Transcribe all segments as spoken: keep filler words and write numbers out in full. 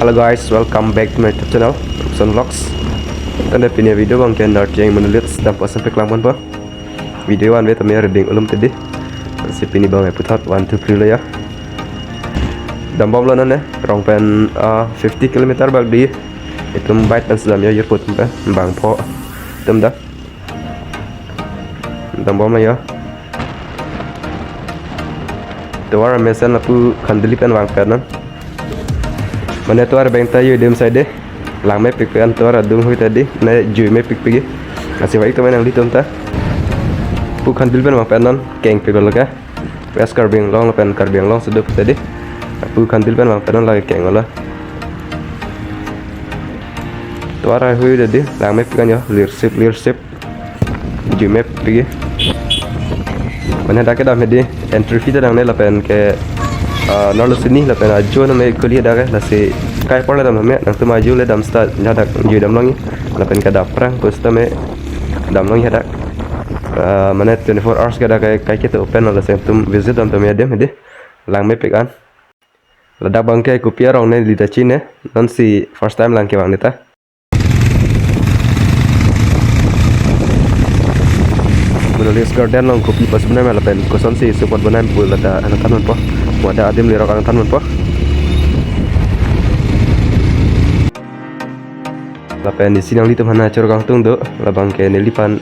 Hello guys, welcome back to my YouTube channel, Rukson Vlogs. Tangte pini video abang ke North Siang Monolith dampo asonte paklang ponpo. Video anvet tame reading ulum tedi. Si pini abang puthot one two three lo ya. Dambomlo non ne, rong pen, ah, fifty kilometer bak di. Itum bike pen sedam ya, airport pen bangpho itum dam. Dambomlo ya. Tovar amesen lapu Khanduli pen vangpet non. Mane tovar abang ta jui adim side de. Lang mepik an tovar adung hui ta di. Ne jui mepik pik. Lasi vai to nangli atum ta. Pu Khanduli pen vangpet non, kengpik lo ke. West Karbi Anglong lapen Karbi Anglong sedup ta di. Pu Khanduli pen vangpet non lake keng lo. Tovar hui ta di, lang mepik an ya, lirsip, lirsip. Jui mepik. Mane dak kedam hedi, entry fee ta nangne lapen ke, ah, nalo sini lapen ajo name kuli dak ke, lasi kai apor le dam name, nangtum ajo le dam seta hadak jui damlong-i. Lapen ke dak aphrang pusitame damlong-i hadak. Ah, mane twenty-four hours ke dak ke kai ke open lo, lasi nangtum visit dam tame adim hedi. Lang mepik an. Ladak abang ke kopi arong ne neli ta chine, non si first time lang kevang ne ta. Monolith Garden along kopi pas bonai ma lapen kosonsi support bonai pu lata nangthan ponpo. Wadah adim lerok nangthan ponpo. Lapen isi nanglitum aphan choro kangtung do, labang ke neliphan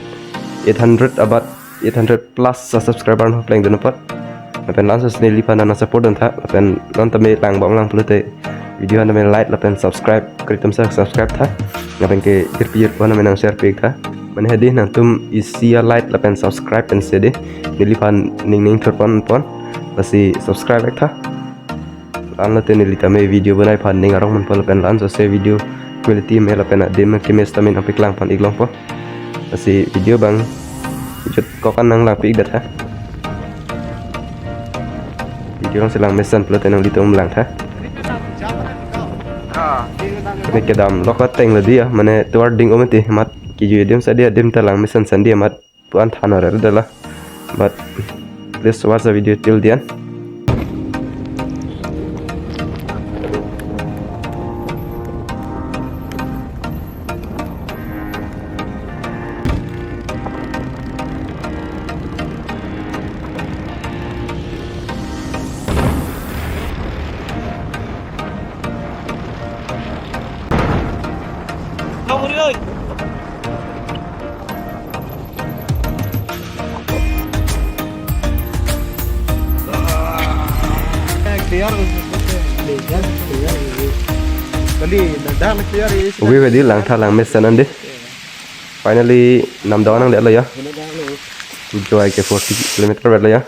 eight hundred abat, eight hundred plus sa subscriber nangplengdun apot. Lapen laso neliphan nangsupport dun tha, lapen non tame langbom lang pulote video tame like lapen subscribe, karitum sa subscribe tha. Lapen ke jirpi jirpo tame nangshare pik tha. Mane hedi nangtum isi a like lapen subscribe pensi di neliphan ning ning thurpon pon. Lasi subscribe ek tha. Anlo te neli tame video bonai aphan ning arong manpo lapen laso se video quality me lapen adim keme sitame nangpaklang pon iklongpo. Lasi video abang jut kokan nanglangpik det ha. Video along si lang mesen pulote nanglitum lang tha. Ne kedam lok ateng lo di ya, mane tovar ding-o mati amat kejui adim sadi adim ta lang mesen sandi amat pu an than ore dala. But please watch the video till the end. Clear, clear, clear. Kali, dah, dah clear. Oke, hedi lang tha lang mesen an di. Finally, namdong nangletlo ya. Jui ke forty kilometer vetlo ya.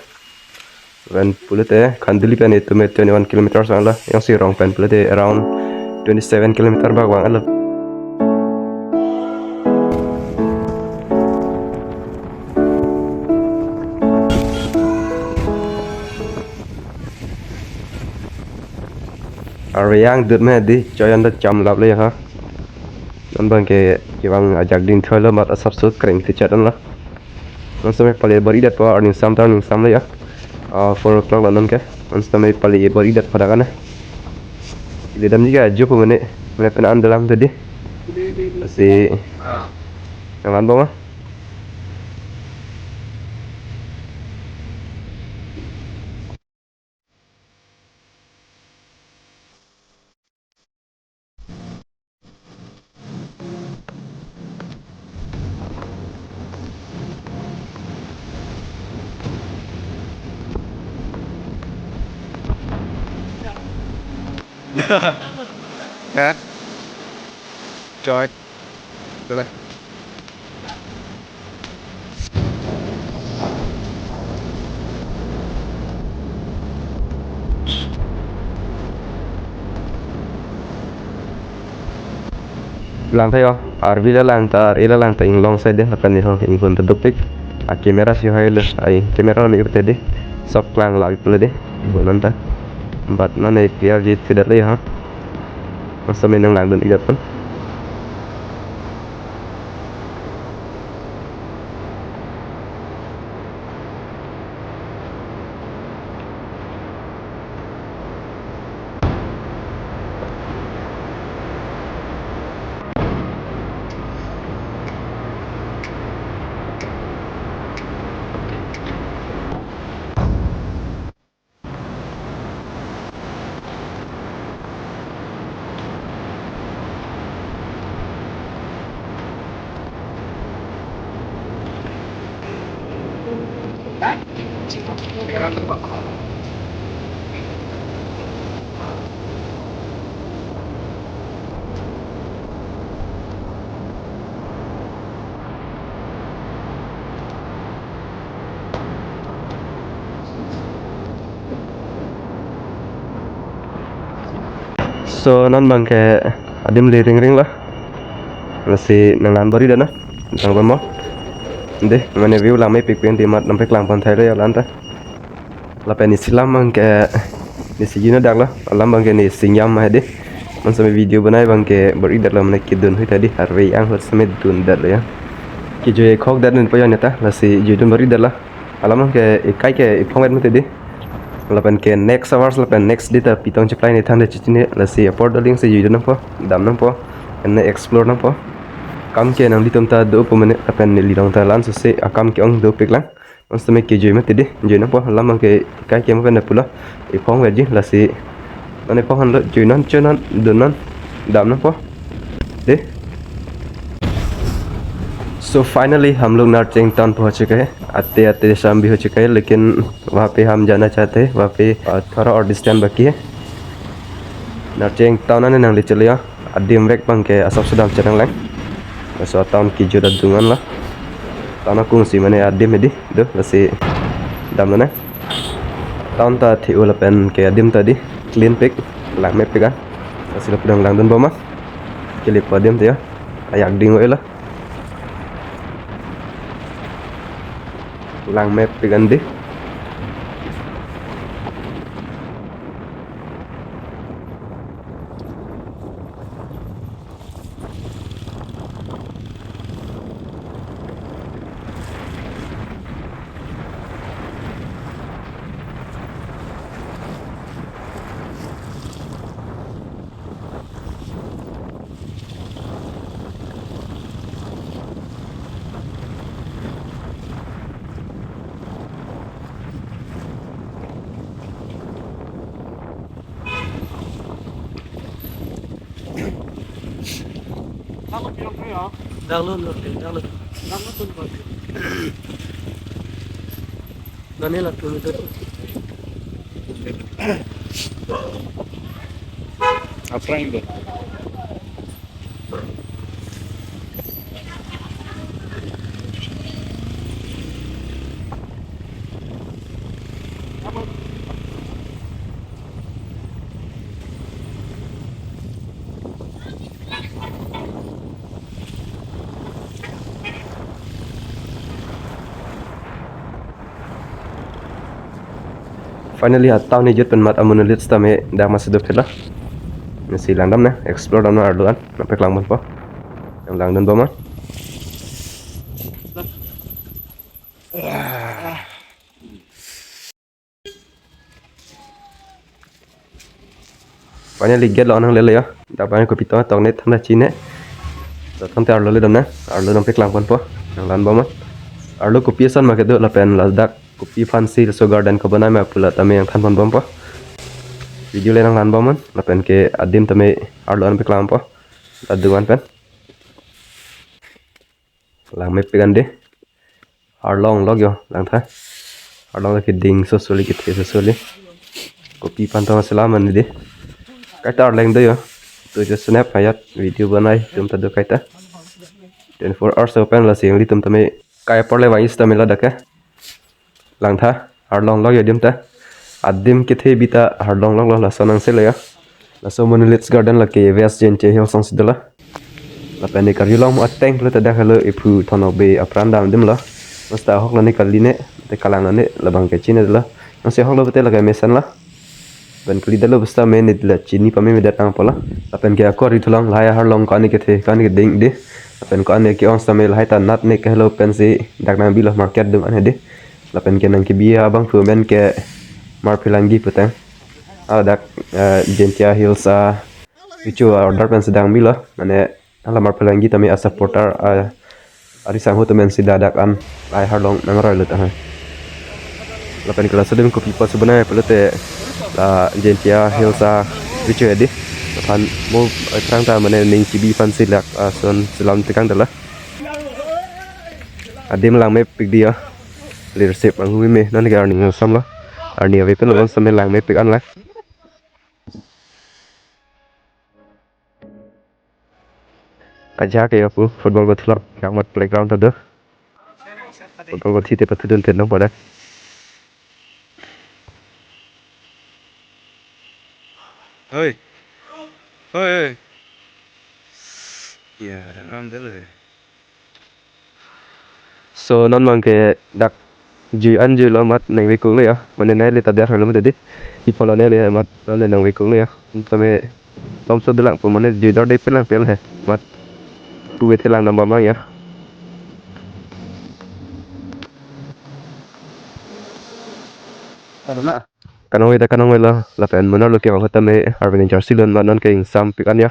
Pen pulote Khanduli pen itum twenty-one kilometers vanglo. Jongsi rong pen pulote around twenty-seven kilometer bak vanglo. Arve yang dut me di choyan da cham lap le ha. Non abang ke kevang ajak ding thoi lo amat asap sut kreng ti chat an lo. Non sitame pale bor-i detpo, arni sam ta arni sam lo ya. Ah, four o'clock lo non ke. Non sitame pale bor-i detpo dak an. Ili damji ke ajo pu mene, mene pen an dalam tadi. Si, nangvanpo ma? Kan? Coy. Tuh lah. Lang tha yo, arvi la lang ta, ar-e la lang ta, inglong side de, lapen ni ho, inghun ta dopik. A camera si hoi le, ai camera mi pete de, sok klang lak le de, inghun non ta. But non e clear ji si dat le ha. Masa menang lang dun idat pun. So non abangke adim le ringring lo. Lasi nanglang bor-idet na. Nanglang bor mo. Dei, mane view langmepik pen dei amat nangpaklang pon thailo ya lanta. Lapen isi alam abangke ne si jino dak lo. Alam abangke ne singjam hai dei. Mane same video banai abangke bor-idet lo mane kedun hui ta dei. Arve ang hot same dundet lo ya. Kejui khokdet nangpo ya neta. Lasi juidun bor-idet lo. Alam abangke ekai ke ephong et mati dei. Lapen ke next hours lapen next day ta pitong cheplai ne thandet chechini lasi apor doling si jui nangpo, dam nangpo, ene explore nangpo. Kam ke nanglitum ta do pu mane lapen neli along ta la-an sose akam ke-ong dopik lang. Mane same kejui mati dei, jui nangpo alam abangke ekai ke mo pen pulo. Ephong verji lasi. Mane ephong han lo jui non, choi non, dun non, dam nangpo. Dei. So finally हम लोग नरचेंग town पहुंच चुके हैं। आते आते शाम भी हो चुका है, लेकिन वहाँ पे हम जाना चाहते हैं, वहाँ पे, अ, थोड़ा और distance बाकी है। Nurcheng town ane nangli chele ya, adim rek abangke asap sudam cherang lang. So town kejut adung an lo. Town akung si mane adim dei, do, lasi dam lo na. Town ta thi-u lapen ke adim ta dei, clean pik, langmepik an. Lasi lapu nanglang dunbom ma. Kelipo adim ta ya, ayak ding-o-e lo. Langmepik an dei. Danglo, danglo, danglo. Nani la two meter. Aphrang do. Finally, ha town kejut pen amat amonolith tame dak masi dopik lo. Lasi langdam na, explore dam na arlo an, nangpaklang ponpo. Nanglang dunbom ma. Finally gate lo nanglelo ya. Dak abang kopi tong tong ne than ta chine. To than ta arlo ledam na. Arlo nangpaklang ponpo. Nanglang bom ma. Arlo kopi ason ma kedo lapen ladak kopi aphansi laso garden kebonai ma pu la tame nangthan ponbompo. Video le nanglang bom ma. Lapen ke adim tame arlo an paklang ponpo. Adung an pen. Langmepik an dei. Arlong lok yo langtha. Arlong lok keding sosoli kethe sosoli. Kopi aphan tong selam an dei. Kaita arleng do yo. To just snap hayat video banai atum ta do kaita. Twenty-four hours open lasi nanglitum tame kai apor le vang-i sitame ladak ke. Langtha, arlong lok yo adim ta. Adim kethe bi ta arlong lok lo laso nangse lo ya. Laso Monolith Garden lake West Jaintia Hills alongsi dolo. Lapen ne karjulong ateng pulote dak helo iphu Thonok Bey apran dam adim lo. Masta ahok lo ne kali ne, te kalang lo ne, labang ke chine dolo. Masi ahok lo pute lake mesen lo. Lapen kali dolo basta me ne dila chini pame me datang pola. Lapen ke akor ri thulong lahai arlong ko-an kethe ko-an keding dei. Lapen ko-an ke-ong sitame lahai ta nat ne kehelo pensi dak nangbi lo market dung an dei. Lapen ke nangkebi abangphu men ke Marphelangi putang. Ladak, eh, Jaintia Hills a, kecho order pensi dang bi lo. Mane hala Marphelangi tame a supporter a, ari sangho tame si ladak an ai arlong nangroi lo ta ha. Lapen ke laso adim kopi apotsi bonai pulote la Jaintia Hills a video dei. Aphan mo aphrang ta mane ning chibi aphansi lak ason selam tekang dolo. Adim langmepik dei ya. Leadership anghu me non ke arni samlo. Arni ave pen lo same lang mepik an lang. Ajak ke apu football ko thulak yang mat playground ta do. Football ko thite pathudun pen nong pada. Hoi. Hoi, hoi. Ya, ram dele. So non mang ke dak jui an jui lo mat nang vekung lo ya. Mane nai le ta der lo mate di. Di polo nai le mat lo le nang vekung lo ya. Tame tom so delang pu mane jui dor de pelang pel he. Mat pu ve thelang dam bom mang ya. Ano na? Kanong ve ta kanong ve lo, lapen monarlo ke bang tame arve ning jersey lun ma non ke ingsam pik an ya.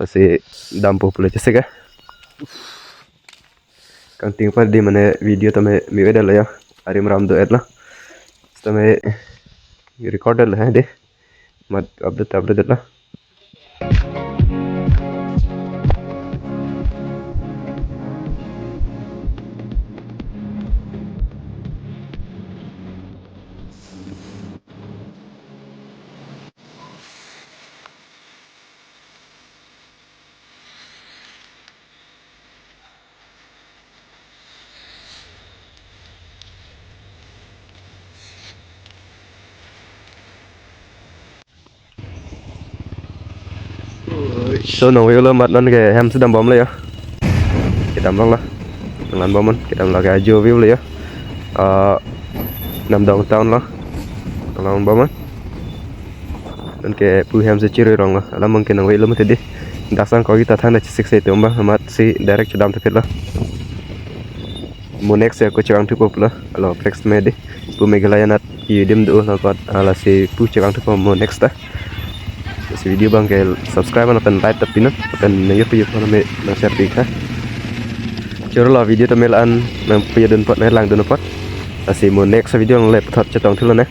Lasi dampo pule chesek ke. Kangting pa di mane video tame mi ve dalo ya. Arim ram do et lo. Tame record lo he di. Mat update update lo. So nang velo mat non ke hem si dam bom le ya. Kedam long lo. Nang bom man kedam lo ke ajo view le ya. Ah, Namdong town lo. Nang bom man. Non ke pu hem si chiri rong lo. Alam mang ke nang velo mate di. Dak sang ko kita thang na chisik se tum ba amat si direct chedam thepit lo. Mo next ya ko chewang thupo pulo. Alo flex me di. Pu Meghalaya nat idim do lo pat ala si pu chewang thupo mo next ta. Si video bang ke subscribe lapen like ta pinon. Lapen nang yo pu yo kono me nang share pi kha. Choro lo video ta mel an nang pu yo dun pot nang lang dun pot. Lasi mo next video nang le puthot chetong thulo ne.